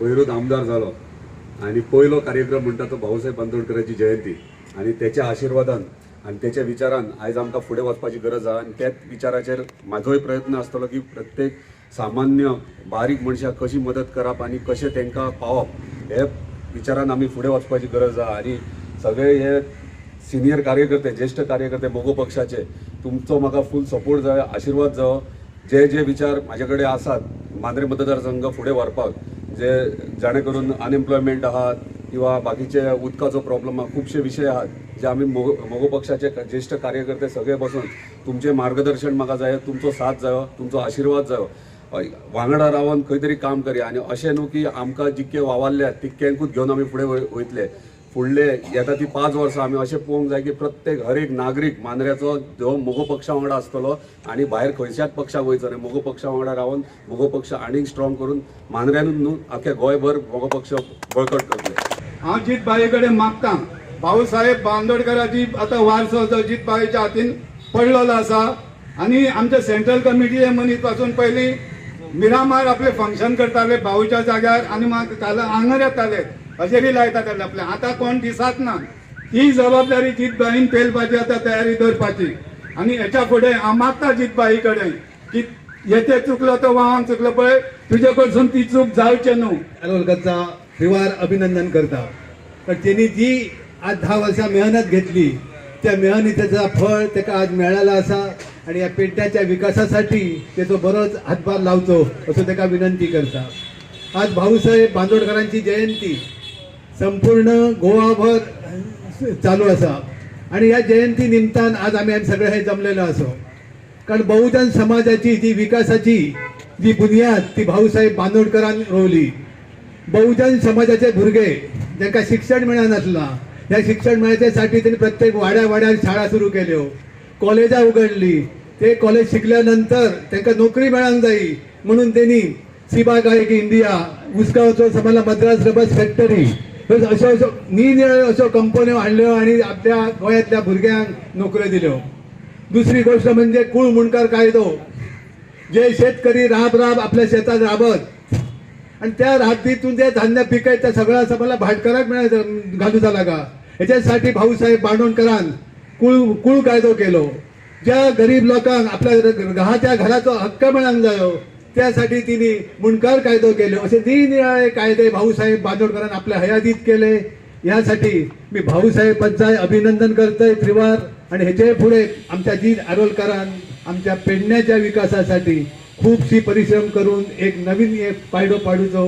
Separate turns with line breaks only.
पयरूच आमदार जालो आनी पयलो कार्यक्रम म्हणटा तो भाऊसाहेब बांदोडकराची जयंती आनी तेच्या आशिर्वादान आनी तेच्या विचारान आयज आमकां फुडें वचपाची गरज आहा. आनी त्याच विचाराचेर म्हाजोय प्रयत्न आसतलो की प्रत्येक सामान्य बारीक मनशाक कशी मदत करप आनी कशें तांकां पावप हे विचारान आमी फुडें वचपाची गरज आहा. आनी सगळे हे सिनियर कार्यकर्ते, ज्येश्ठ कार्यकर्ते मगो पक्षाचे, तुमचो म्हाका फूल सपोर्ट जाय, आशिर्वाद जावो. जे जे विचार म्हाजे कडेन आसात मांद्रे मतदारसंघ फुडें व्हरपाक, जे जाणे करून अनएम्प्लॉयमेंट आहात किंवा बाकीचे उदकाचो प्रॉब्लम आहा, खुबशे विशय आहात जे आमी मगो पक्षाचे ज्येश्ठ कार्यकर्ते सगळे बसून तुमचें मार्गदर्शन म्हाका जाय, तुमचो साथ जायो, तुमचो आशिर्वाद जायो, वांगडा रावन खंय तरी काम करया. आनी अशें न्हू की आमकां जितके वावरल्यात तितक्यांकूच घेवन आमी फुडें वयतले. फुडले येता ती 5 वर्सां आमी अशें पळोवंक जाय की प्रत्येक हर एक नागरीक मांद्र्याचो जो मगो पक्षा वांगडा आसतलो आनी भायर खंयच्याच पक्षाक वयचो न्हय, मगो पक्षा वांगडा रावन मगो पक्ष आनीक स्ट्रॉंग करून मांद्र्यानूच न्हू आख्या गोंयभर मगो पक्ष बळकट करतले.
हांव जीतभाई कडेन मागता, भाऊसाहेब बांदोडकराची आतां वारसो जो जीतभाईच्या हातीन पडलेलो आसा आनी आमच्या सेंट्रल कमिटीचे मनीस पासून पयलीं मिरामार आपले फंक्शन करताले भाऊच्या जाग्यार आनी मागीर हांगर येताले, हजेरी लायताले आपले. आतां कोण दिसात ना. ही जबाबदारी जीतभाईन पेलपाची आतां तयारी दवरपाची. आनी हेच्या फुडें हांव मागता जीतभाई कडेन की येते चुकलो तो वावान चुकलो पळय, तुजे कडसून ती चूक जावचें न्हू.
आरोलकरचा त्रिवार अभिनंदन करता, कारण त्यांनी जी आज 10 वर्सां मेहनत घेतली त्या मेहनतीचा फळ ताका आज मेळाला आसा आणि या पेडण्याच्या विकासासाठी त्याचो बरोच हातभार लावचो असो ताका विनंती करता. आज भाऊसाहेब बांदोडकरांची जयंती संपूर्ण गोवाभर चालू आसा आणि ह्या जयंती निमतान आज आमी सगळे हे जमलेलो आसो, कारण बहुजन समाजाची जी विकासाची जी बुनियाद ती भाऊसाहेब बांदोडकरान रोवली. बहुजन समाजाचे भुरगे जांकां शिक्षण मेळनासलां, ह्या शिक्षण मेळच्यासाठी त्यांनी प्रत्येक वाड्या वाड्यार शाळा सुरू केल्यो, कॉलेजां उगडली. ते कॉलेज शिकल्या नंतर तांकां नोकरी मेळांक जायी म्हणून त्यांनी सिबा गायक इंडिया, उसगांवचो समजला मद्रास रबर्स फॅक्टरी, अश्यो अश्यो निरनिळ्यो अश्यो कंपन्यो हाडल्यो आनी आपल्या गोंयांतल्या भुरग्यांक नोकऱ्यो दिल्यो. दुसरी गोष्ट म्हणजे कुळ मुंडकार कायदो, जे शेतकरी राब राब आपल्या शेतात राबत आणि त्या राबीतून जे धान्य पिकयत त्या सगळ्या समजला भाटकाराक मेळ घालूचा लागा, ह्याच्यासाठी भाऊसाहेब बांदोडकरान कुळ कुळ कायदो केलो. ज्या गरीब लोकांक आपल्या घराच्या घराचो हक्क मेळांक जायो त्यासाठी तिने मुंडकार कायदो केले. असे निरनिराळे कायदे भाऊसाहेब बांदोडकरान आपल्या हयातीत केले. यासाठी मी भाऊसाहेबांचा अभिनंदन करतोय त्रिवार. आणि ह्याच्या पुढे आमच्या जीत आरोलकरान आमच्या पेडण्याच्या विकासासाठी खूपशी परिश्रम करून एक नवीन एक पायडो पाडूचो.